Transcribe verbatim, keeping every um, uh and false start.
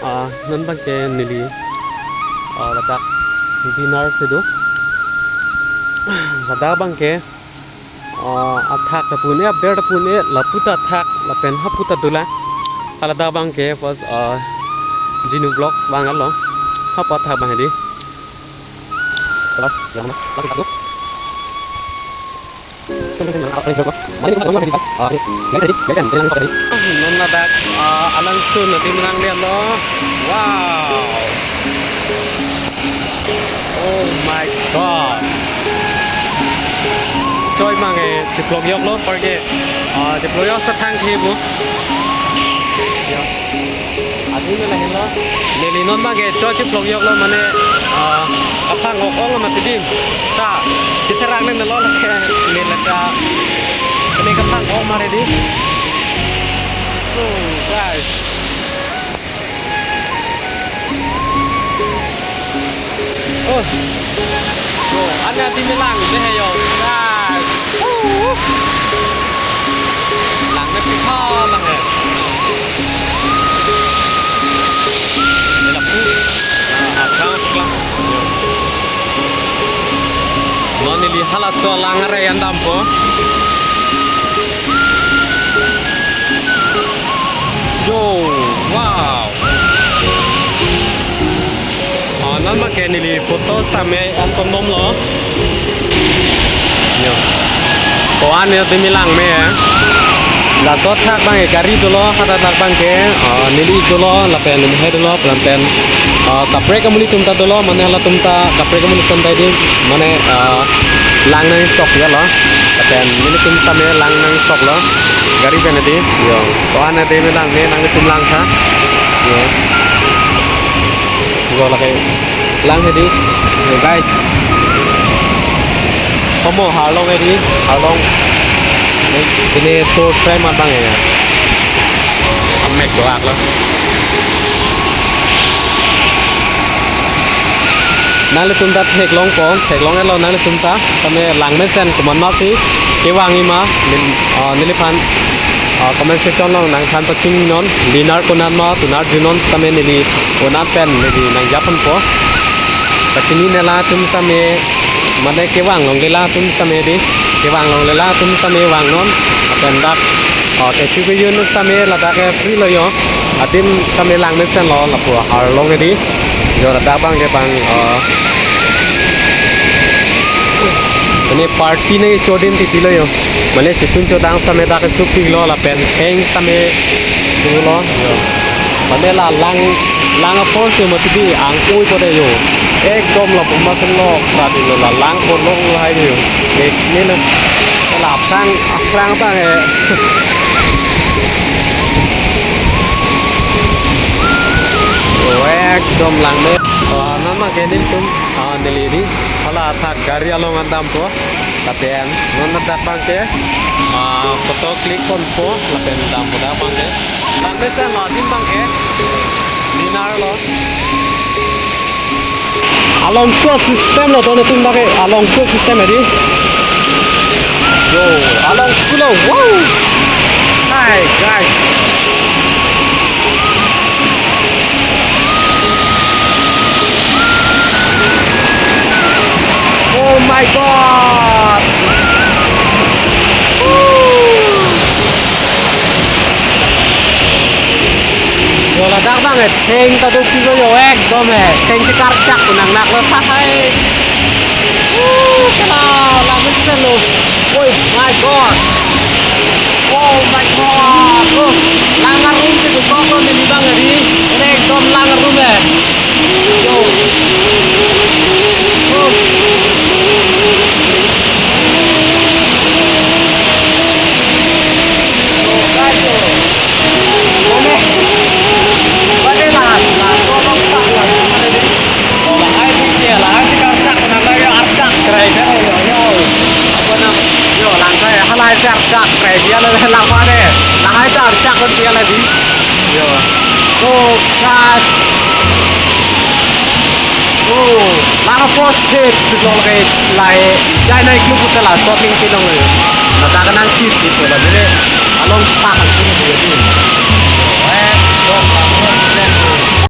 Ah, non abangke neli, ah, ladak dinner si do. Ladak abangke, ah, athak ta pu-un-e, aber ta pu-un-e, lapu ta athak, lapen hapu ta dolang. Ladak abangke first, ah, Jinu Vlogs abang along. Hapu athak abang hedi. Terus, yang mana? Masih satu. Non ladak, ah, alangsun adim langdetlo. Wow. Oh my God. Choi mang e, chiplok yoklo, parke. Ah, chiplok yok sa thang thi bu. Ya. Adim lahelo. Neli non abangke choi chiplok yoklo mane, ah, kaphang ok ong mati dim. Ta, chitherak le nelo lake, neli lake, kene kaphang ok mare di. So, guys. Oh. Oh, ane adim langdethe yo. Guys. Uh. Langme pi ha lang he. Neli lapu. Ah, aphrang aphrang. Non neli halaso alang arei an dampo. Yo, wow. Ah, non abangke neli photo tame an kondom lo. Yo. Ko-an yo timi langme. Laso athak abangke gari dolo, hadak athak abangke, ah, neli dolo, lapen neli he dolo, lapen, ah, kaprek amonit atum ta dolo, mane halatum ta kaprek amonit atum ta di, mane, ah, lang nangchok ya lo. Lapen nelitum tame lang nangchoklo. Gari pen di. Yo. Ko-an adim langme, nanglitum langtha. Yo. Yo lake lang hedi. Yo, guys. Komo harlong hedi, harlong. Ini tour try matang ya. Amek doak lo. Nanglitum ta theklongpo, theklong-etlo nanglitum ta, tame langmesen komat ma si kevang-i ma, nin-, ah, neliphan, ah, comment section along nangthan pachininon, dinner konat ma, tonar junon, tame neli konat pen neli nangjaponpo. Pachinine latum tame, mane kevang longle latum tame di, kevang longle latum tame vangnon, lapen dak, ah, kechu kejun tame ladak ke free lo yo. Adim tame langmesen lo, lapu harlong hedi. Yo, ladak abangke bang, ah, mane party nangchodin titi lo yo. Mane chitun chodang tame dak ke chupik lo lapen heng tame tu lo. Yo. Mane la lang, lang apor si mati di ang oi ko de yo. Ekdom lapu masuk lo, tadi lo la lang apor lo hai yo. Ek ni lo. La aphrang, aphrang abang eh. Oh, ekdom langme. Ah, non abangke nelitum, ah, neli di, hala athak gari along an dampo. Lapen non ladak abangke, ah, photo click ponpo, lapen dampo dak abangke. Langmesen lo adim abangke. Dinner lo. Along kua system lo, to netum dak ke along kua system hedi. Yo, along kua lo. Wow. Hi, guys. Oh my God. Woo. Yo, ladak abang eh, theng ta duk si ko yo, ekdom eh, theng si karchak ko nang nak lo sa hai. Uh, kala, langmesen lo. Oh my God. Oh my God. Oh, lang arum si duk ko ko neli abang eh di. Ekdom lang arum eh. Yo. Oh. Oh, lang apor si long ke lai China iklu puta la shopping si long le. Ladak nangsi si ko la bile along pak si ko di. Eh, yo,